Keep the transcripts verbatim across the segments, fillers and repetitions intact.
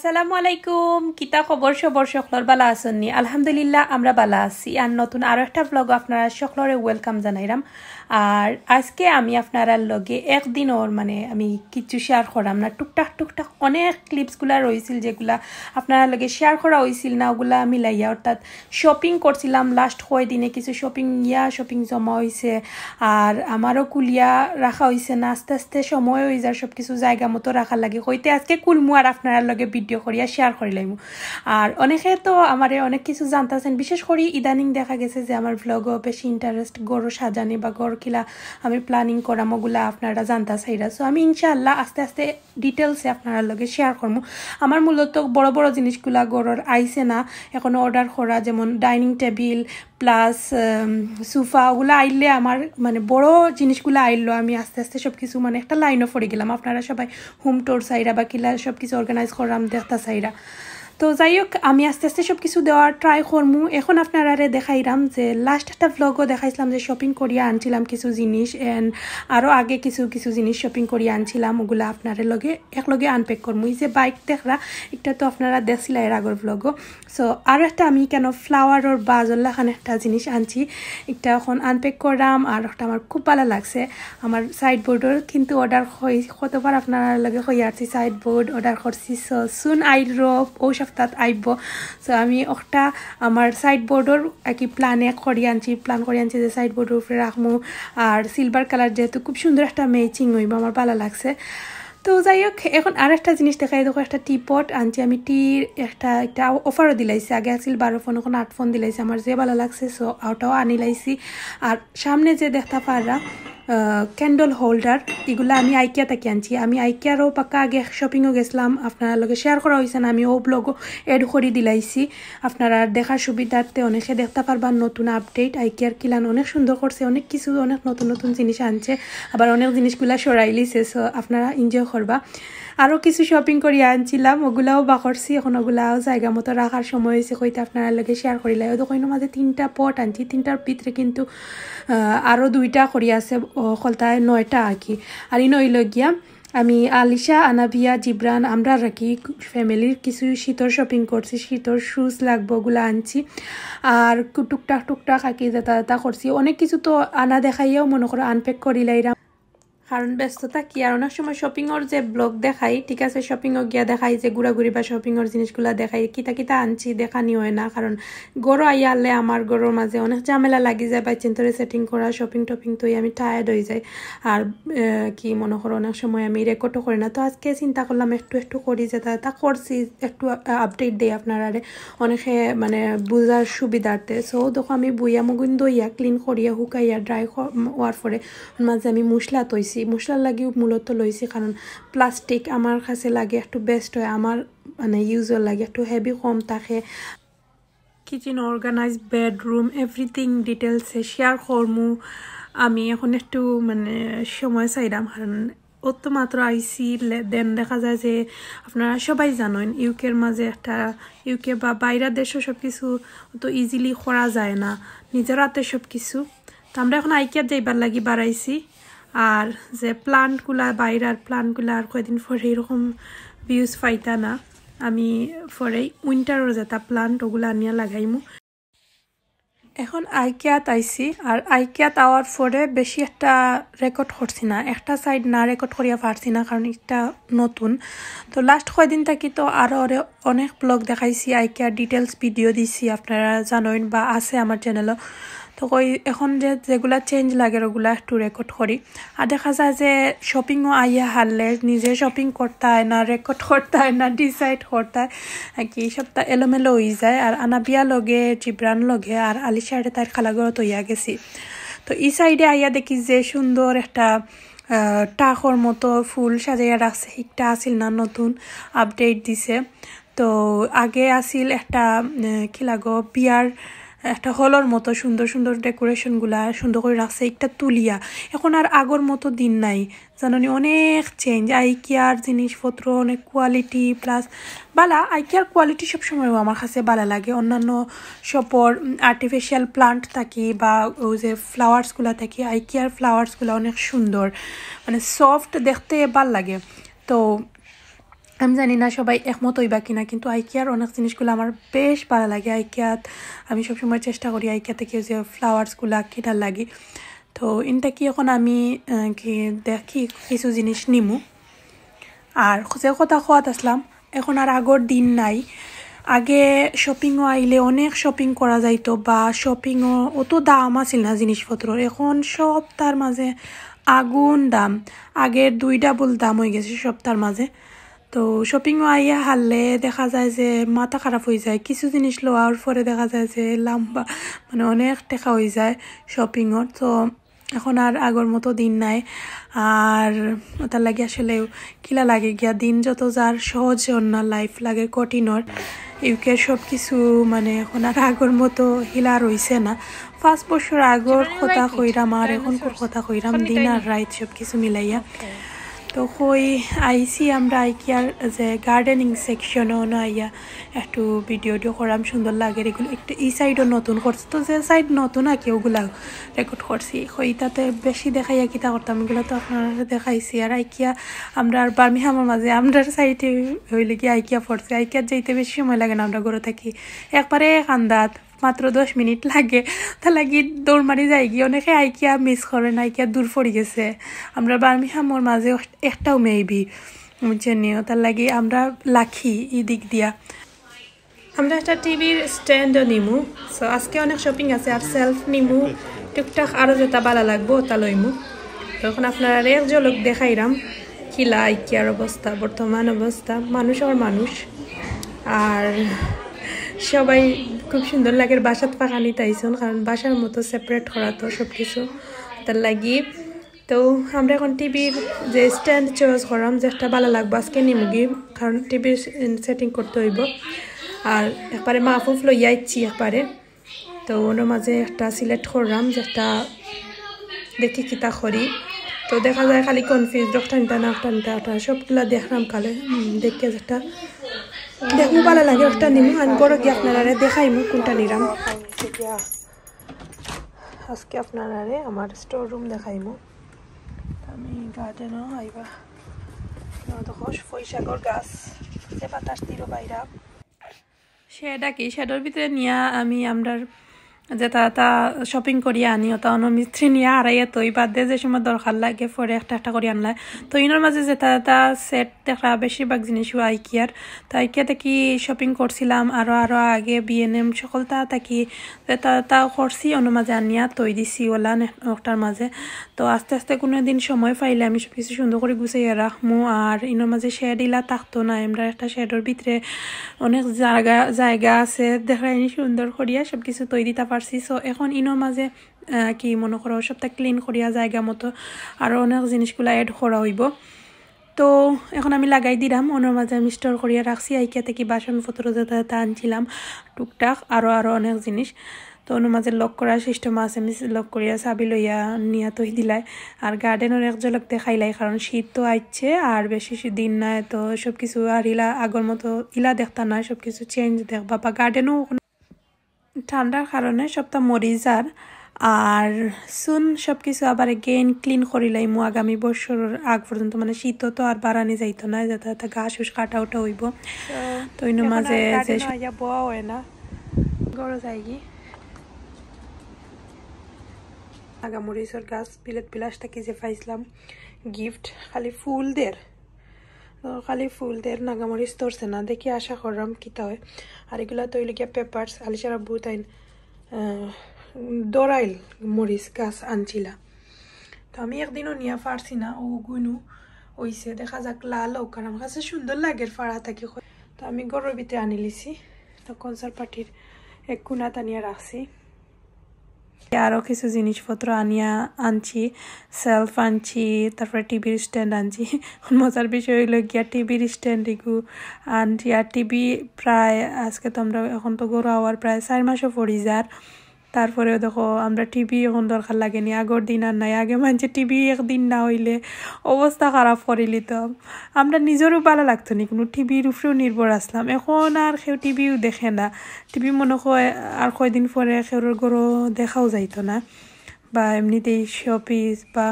আসসালামু আলাইকুম, কিতা খবর সবর, সকলর বালা আছইন নি? আলহামদুলিল্লাহ, আমরা বালা আছি। আর নতুন আরো একটা ব্লগ আপনারা সকলরে ওয়েলকাম জানাইরাম। আর আজকে আমি আপনারার লগে একদিনর, মানে, আমি কিচ্ছু শেয়ার করাম না, টুকটাক টুকটাক অনেক ক্লিপসগুলা রইছিল, যেগুলা আপনারার লগে শেয়ার করা অইছিল না, ওগুলা মিলাইয়া, অর্থাৎ শপিং করছিলাম লাস্ট কয়দিনে, কিছু শপিং ইয়া শপিং জমা অইছে, আর আমারও কুলিয়া রাখা অইছে না। আস্তে আস্তে সময় অই যার সব কিছু জায়গা মতো রাখার লাগি। কইতে আজকে কুলমু আর আপনারার লগে ভিডিও করিয়া শেয়ার করি লাইমু। আর অনেকে তো আমারে অনেক কিছু জানতাছেন, বিশেষ করি ইদানিং দেখা গেছে যে আমার ব্লগও বেশি ইন্টারেস্ট ঘর সাজানি বা ঘর কিলা আমি প্ল্যানিং করাম, ওগুলা আপনারা জানতা চাইরা। সো আমি ইনশাআল্লাহ আস্তে আস্তে ডিটেলসে আপনারার লগে শেয়ার করমু। আমার মূলত বড় বড় জিনিসগুলা ঘরর আইছে না, এখনো অর্ডার করা, যেমন ডাইনিং টেবিল প্লাস সোফা, ওগুলা আইলে আমার, মানে, বড় জিনিসগুলা আইলো, আমি আস্তে আস্তে সব কিছু, মানে, একটা লাইনও পড়ে গেলাম। আপনারা সবাই হোম ট্যুর চাইরা বা কিলা সব কিছু অর্গানাইজ করাম দেখতা চাইরা। তো যাই হোক, আমি আস্তে আস্তে সব কিছু দেওয়ার ট্রাই করমু। এখন আপনারারে দেখাইরাম যে লাস্ট একটা ব্লগও দেখাইছিলাম যে শপিং করিয়া আনছিলাম কিছু জিনিস, অ্যান্ড আরও আগে কিছু কিছু জিনিস শপিং করিয়া আনছিলাম, ওগুলা আপনারে লগে একলগে আনপ্যাক করমু। এই যে বাইক দেখরা, একটা তো আপনারা দেখছিলা এর আগর ব্লগও। সো আর একটা আমি কেন ফ্লাওয়ারর বাজর লাখান একটা জিনিস আনছি, একটা এখন আনপ্যাক করাম। আর একটা আমার খুব ভালা লাগছে, আমার সাইড বোর্ডর কিন্তু অর্ডার কতবার আপনারার লগে কই আরছি, সাইড বোর্ড অর্ডার করছি। সো সুন আইরো, ও সপ্তাহ আইব। সো আমি একটা আমার সাইড বোর্ডর আর কি প্ল্যানে করি আনছি, প্ল্যান করি আনছি যে সাইড বোর্ডর উপরে রাখমু। আর সিলভার কালার যেহেতু খুব সুন্দর একটা ম্যাচিং অইব, আমার ভালা লাগছে। তো যাই হোক, এখন আর একটা জিনিস দেখাই। দেখো, একটা টি পট আনছি আমি, টির একটা একটা অফারও দিলাইছে, আগে আছিল বারো ফোন, এখন আট ফোন দিলাইছে, আমার যে ভালা লাগছে। সো ওটাও আনিলাইছি। আর সামনে যে দেখতা পাররা ক্যান্ডেল হোল্ডার, এগুলা আমি আইকিয়া থাকি আনছি। আমি আইকিয়ারও পাক্কা আগে শপিংও গেছিলাম, আপনারার লগে শেয়ার করা অইছে না, আমি ও ব্লগও অ্যাড করি দিলাইছি। আপনারার দেখার সুবিধার্থে অনেকে দেখতা পারবা নতুন আপডেট, আইকিয়ার কিলান অনেক সুন্দর করছে, অনেক কিছু, অনেক নতুন নতুন জিনিস আনছে, আবার অনেক জিনিসগুলা সরাইলিছে। সো আপনারা এনজয় করবা। আরও কিছু শপিং করিয়া আনছিলাম, ওগুলাও বার করছি, এখন ওগুলাও জায়গা মতো রাখার সময় অইছে, কইতে আপনারার লগে শেয়ার করিলাই। ও দোকানর মাঝে তিনটা পট আনছি, তিনটার ভিতরে কিন্তু আহ, আরও দুইটা করি আছে, ও, কলতায় নয়টা আর কি। আর ইনো অইল গিয়া আমি আলিশা, আনাবিয়া, জিবরান, আমরা আর কি ফ্যামিলির কিছু শীতর শপিং করছি, শীতর শুজ লাগবো, ওগুলা আনছি। আর কু-, টুকটাক টুকটাক আর কি যেটা যেটা করছি, অনেক কিছু তো আনা দেখাইয়াও মনে করো আনপ্যাক করিলাইরাম। কারণ ব্যস্ত থাকি, আর অনেক সময় শপিংর যে ব্লগ দেখাই, ঠিক আছে, শপিংও গিয়া দেখাই যে ঘুরাঘুরি বা শপিংর জিনিসগুলা দেখাই, কিতা কিতা আনছি দেখানি হয় না, কারণ ঘরো আইয়া আনলে আমার ঘরর মাঝে অনেক ঝামেলা লাগি যায়, বাচ্চাইন্তরে সেটিং করা, শপিং টপিং, তো আমি টায়ার্ড অই যাই। আর আহ, কি মনে করো, অনেক সময় আমি রেকর্ডও করি না, তো আজকে চিন্তা করলাম একটু একটু করি, যেটা যেটা করছি একটু আপডেট দেই আপনারারে, অনেকে মানে বুঝার সুবিধার্থে। সো দেখো, আমি বইয়া মুগুন দইয়া ক্লিন করিয়া হুকাইয়া ড্রাই হওয়ার পরে ওর মাঝে আমি মশলা তৈছি, মশলার লাগিও মূলত লইছি, কারণ প্লাস্টিক আমার কাছে লাগে একটু বেস্ট হয়, আমার মানে ইউজর লাগে একটু হেভি কম থাকে। কিচেন অর্গানাইজ, বেডরুম, এভরিথিং ডিটেলসে শেয়ার করমু। আমি এখন একটু মানে সময় চাইরাম, কারণ অত মাত্র আইছি, দেন দেখা যায় যে আপনারা সবাই জানেন ইউকের মাঝে একটা, ইউকে বা বাইরের দেশও সব কিছু অত ইজিলি করা যায় না, নিজের হাতে সব কিছু। তো আমরা এখন আইকিয়াত যাইবার লাগি বাড়াইছি। আর যে প্লান্টগুলা, বাইরের প্লান্টগুলা আর কয়দিন পরে এরকম ভিউজ পাইতা না। আমি পরে উইন্টারর যেটা প্লান্ট, ওগুলা আনিয়া লাগাইমু। এখন আইকিয়াত আইছি, আর আইকিয়াত আওয়ার পরে বেশি একটা রেকর্ড করছি না, একটা সাইড না রেকর্ড করিয়া পারছি না, কারণ একটা নতুন। তো লাস্ট কয়দিন থাকি তো আরও ওরে অনেক ব্লগ দেখাইছি, আইকিয়ার ডিটেলস ভিডিও দিছি, আপনারা জানেন বা আছে আমার চ্যানেলও। তো কই এখন যে যেগুলা চেঞ্জ লাগে ওগুলা একটু রেকর্ড করি। আর দেখা যায় যে শপিংও আইয়া হারলে নিজে শপিং করতে হয় না, রেকর্ড করতে হয় না, ডিসাইড করতে হয়, আর কি সবটা এলোমেলো হয়ে যায়। আর আনাবিয়া লগে, জিবরান লগে আর আলিশারে তার খালাঘরত অইয়া গেছি। তো এই সাইডে আইয়া দেখি যে সুন্দর একটা আহ, টাকর মতো ফুল সাজাইয়া রাখছে, একটা আছিল না, নতুন আপডেট দিছে। তো আগে আছিল একটা আহ, কি লাগো, বিয়ার একটা হলর মতো সুন্দর সুন্দর ডেকোরেশনগুলা সুন্দর করে রাখছে, একটা তুলিয়া। এখন আর আগর মতো দিন নাই, জানো নি, অনেক চেঞ্জ। আইকিয়ার জিনিসপত্র অনেক কোয়ালিটি প্লাস বালা, আইকিয়ার কোয়ালিটি সবসময় আমার কাছে বালা লাগে। অন্যান্য শপর আর্টিফিশিয়াল প্লান্ট থাকি বা ওই যে ফ্লাওয়ার্সগুলা থাকি, আইকিয়ার ফ্লাওয়ার্সগুলা অনেক সুন্দর, মানে সফট, দেখতে ভালা লাগে। তো আমি জানি না সবাই একমত অইবা কিনা, কিন্তু আইকিয়ার অনেক জিনিসগুলা আমার বেশ ভালা লাগে। আইকিয়াত আমি সবসময় চেষ্টা করি আইকিয়া থাকি যে ফ্লাওয়ার্সগুলা কিনার লাগি। তো ইনতা কি এখন আমি, আহ, কি দেখি কিছু জিনিস নিমু। আর যে কথা কওয়াত আছলাম, এখন আর আগর দিন নাই। আগে শপিংও আইলে অনেক শপিং করা যাইতো, বা শপিংও অত দাম আছিল না জিনিসপত্রর। এখন সবতার মাঝে আগুন দাম, আগের দুই ডাবল দাম অই গেছে সবতার মাঝে। তো শপিংও আইয়া হারলে দেখা যায় যে মাথা খারাপ অই যায়, কিছু জিনিস লওয়ার পরে দেখা যায় যে লম্বা, মানে, অনেক টেকা অই যায় শপিংর। তো এখন আর আগর মতো দিন নাই। আর ওটার লাগি আসলে কিলা লাগে গিয়া, দিন যত যার সহজ অর না, লাইফ লাগে কঠিন অর। ইউকের সব কিছু, মানে, এখন আর আগর মতো হিলা রইছে না। পাঁচ বছর আগর কথা কইরাম আর এখনকার কথা কইরাম, দিন আর রাইত সব কিছু মিলাইয়া। তো কই আইছি আমরা আইকিয়ার যে গার্ডেনিং সেকশনও না আইয়া একটু ভিডিও টিডিও করাম, সুন্দর লাগে এগুলো। একটু এই সাইডও নতুন করছে, তো যে সাইড নতুন আর কি ওগুলা রেকর্ড করছি। কই তাতে বেশি দেখাইয়া কিতা করতাম, এগুলো তো আপনারা দেখাইছি। আর আইকিয়া আমরা আর বার্মিংহামর মাঝে আমরার সাইডে হইলে কি আইকিয়া পড়ছে, আইকিয়া যাইতে বেশি সময় লাগে না, আমরা ঘরে থাকি একবারে কান্দাত মাত্র দশ মিনিট লাগে। তার লাগি দৌড় মারি যাইগি। অনেকে আইকিয়া মিস করেন, আইকিয়া দূর পড়ি গেছে। আমরা বার্মিংহামর মাঝে একটাও মেবি, বুঝছেন নি? তার লাগি আমরা লাকি এই দিক দিয়া। আমরা একটা টিভির স্ট্যান্ডও নিমু। সো আজকে অনেক শপিং আছে, আর সেলফ নিমু, টুকটাক আরও যেটা ভালা লাগবো ওটা লইমু। তো এখন আপনারা এক ঝলক দেখাইরাম কিলা আইকিয়ার অবস্থা, বর্তমান অবস্থা। মানুষ আর মানুষ, আর সবাই খুব সুন্দর লাগে বাসাত ফাঁকানিত আইছন, কারণ বাসার মতো সেপারেট করা তো সব কিছু। তার লাগি তো আমরা এখন টিভির যে স্ট্যান্ড চয়েস করাম, যেটা ভালা লাগবো আজকে নিমুগি, কারণ টিভির সেটিং করতে হইব। আর একবারে মাহফুফ লইয়া আইছি একবারে। তো ওর মাঝে একটা সিলেক্ট করলাম, যেটা দেখি কিতা করি। তো দেখা যায় খালি কনফিউজ, একটা নিতা না একটা নিতা, একটা সবগুলা দেখলাম কালে, উম, দেখে যেটা দেখমু ভালা লাগে একটা নিমু। আমি ঘরো গিয়া আপনারারে দেখাইমু কোনটা নিলাম। আজকে আপনারারে আমার স্টোর রুম দেখাইমু। আমি গার্ডেনও আইবা। এখানে তো খোশ পুঁইশাকর গাছ, যে বাতাস দিল বাইরা। শেড আর কি, শেডর ভিতরে নিয়া আমি আমরার যেটা তা শপিং করিয়া আনি, ওটা অন্য মিস্ত্রি নিয়া আড়াইয়া তৈ বাদ দে, যে সময় দরকার লাগে পরে একটা একটা করি আনলায়। তো ইনোর মাঝে যেটা তা সেট দেখা বেশিরভাগ জিনিসও আইকিয়ার। তো আইকিয়া থাকি শপিং করছিলাম, আরও আরও আগে বিএনএম সকলতা থাকি যেটা তা করছি, অন্য মাঝে আনিয়া তৈ দিছি ওলা নে-, ওটার মাঝে। তো আস্তে আস্তে কোনো দিন সময় পাইলে আমি সব কিছু সুন্দর করে গুছাইয়া রাখমু। আর ইনোর মাঝে শেড ইলা থাকতো না, আমরা একটা শেডর ভিতরে অনেক জায়গা, জায়গা আছে, দেখাইনি সুন্দর করিয়া সব কিছু তৈ দিতা পারছি। সো এখন ইনোর মাঝে, আহ, কি মনে করো, সবটা ক্লিন করিয়া জায়গা মতো আরও অনেক জিনিসগুলা অ্যাড করা হইব। তো এখন আমি লাগাই দিলাম, ওনোর মাঝে আমি স্টোর করিয়া রাখছি, আইকিয়া থাকি বাসনপত্র যেটা যেটা আনছিলাম টুকটাক, আরও আরও অনেক জিনিস। তো ওনোর মাঝে লক করার সিস্টেম আছে, আমি লক করিয়া চাবি লইয়া নিয়া তৈ দিলাই। আর গার্ডেনর এক ঝলক দেখাইলাই, কারণ শীত তো আইচ্ছে আর বেশি শীত দিন নাই, তো সব কিছু আর ইলা আগর মতো ইলা দেখতা নাই, সব কিছু চেঞ্জ দেখবা। বা গার্ডেনও ঠান্ডার কারণে সবটা মরি যার। আর সুন সব কিছু আবার again ক্লিন করিলাইমু আগামী বছরর আগ পর্যন্ত, মানে শীত তো আর বাড়ানি যাইতো না, যাতে যাতে ঘাস উস কাটা উঠা হইব। তো ইনো মাঝে যে আইয়া বওয়া হয় না, ঘরো যাইগি। নাগামরিচর গাছ বিলেত বিলাস থাকি যে পাইছিলাম গিফট, খালি ফুল দের, তো খালি ফুল দের, নাগামরিচ ধরছে না। দেখি আশা করলাম কিতা হয়। আর এগুলা তো হইল গিয়া পেপার্স, আলিশার আব্বু তাইন, আহ, দরাইল মরিচ গাছ আনছিলা। তো আমি একদিনও নিয়া পারছি না, ও গুনু হইছে, দেখা যাক লাল হোক, আর আমার কাছে সুন্দর লাগে ফাড়া থাকি। তো আমি ঘরর ভিতরে আনিলিছি, তো কনসার্ট পার্টির এক কোনাত আনিয়া রাখছি। আরও কিছু জিনিসপত্র আনিয়া আনছি, সেলফ আনছি, তারপরে টিভির স্ট্যান্ড আনছি। মজার বিষয় হইল গিয়া টিভির স্ট্যান্ড এগু আনছি। আর টিভি প্রায় আজকে তো আমরা এখন তো ঘরো আওয়ার প্রায় চার মাসও পড়ি যার। তারপরেও দেখো আমরা টিভি এখন দরকার লাগেনি, আগর দিন আর নাই। আগে মানষে টিভি একদিন না হইলে অবস্থা খারাপ করিলিতাম। আমরা নিজেরও ভালা লাগতো নি, কোনো টিভির উপরেও নির্ভর আসলাম। এখন আর কেউ টিভিও দেখে না। টিভি মনে হয় আর কয়দিন পরে কেউর ঘরো দেখাও যাইতো না, বা এমনিতেই শোপিস বা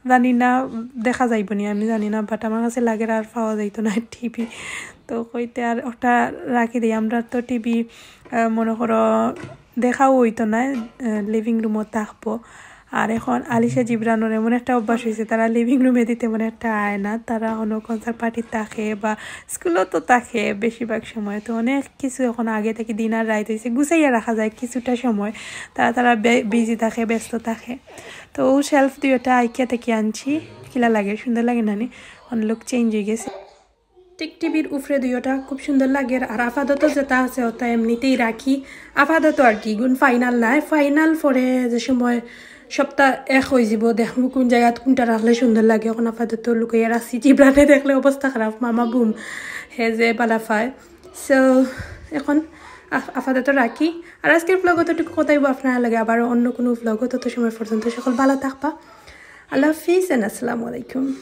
জানি না, দেখা যাইব নি, আমি জানি না, বাট আমার কাছে লাগের আর পাওয়া যাইতো না টিভি। তো কইতে আর ওটা রাখি দিই। আমরা তো টিভি, আহ, মনে করো, দেখাও হইতো না, লিভিং রুমও থাকবো। আর এখন আলিশা জিবরানোর এমন একটা অভ্যাস হয়েছে, তারা লিভিং রুমে দিতে মনে একটা আয় না। তারা কোনো কনসার্ট পার্টি থাকে বা স্কুলও তো থাকে বেশিরভাগ সময়। তো অনেক কিছু এখন আগে থেকে দিন আর রাইত হয়েছে, গুছাইয়া রাখা যায় কিছুটা সময়। তারা তারা বিজি থাকে, ব্যস্ত থাকে। তো ও শেলফ দুইটা আইকিয়া থেকে আনছি। কিলা লাগে, সুন্দর লাগে না নি? অন লুক চেঞ্জ হয়ে গেছে। টিক টিভির উপরে দুইটা খুব সুন্দর লাগে। আর আপাতত যেটা আছে ওটা এমনিতেই রাখি। আপাতত আর কি, গুণ ফাইনাল নাই, ফাইনাল পরে যে সময় সপ্তাহ এক হয়ে যাব, দেখবো কোন জায়গাত কোনটা রাখলে সুন্দর লাগে। এখন আপাতত লুকাইয়া রাখছি, জিবরানে দেখলে অবস্থা খারাপ, মামা বুম, হে যে বালা পায়। সো এখন আপ- আপাতত রাখি। আর আজকের ব্লগ অতটুকু, কথাইব আপনারা লাগে আবার অন্য কোনো ব্লগ। তত সময় পর্যন্ত সকল ভালো থাকবা। আল্লাহ হাফিজ and আসসালামু আলাইকুম।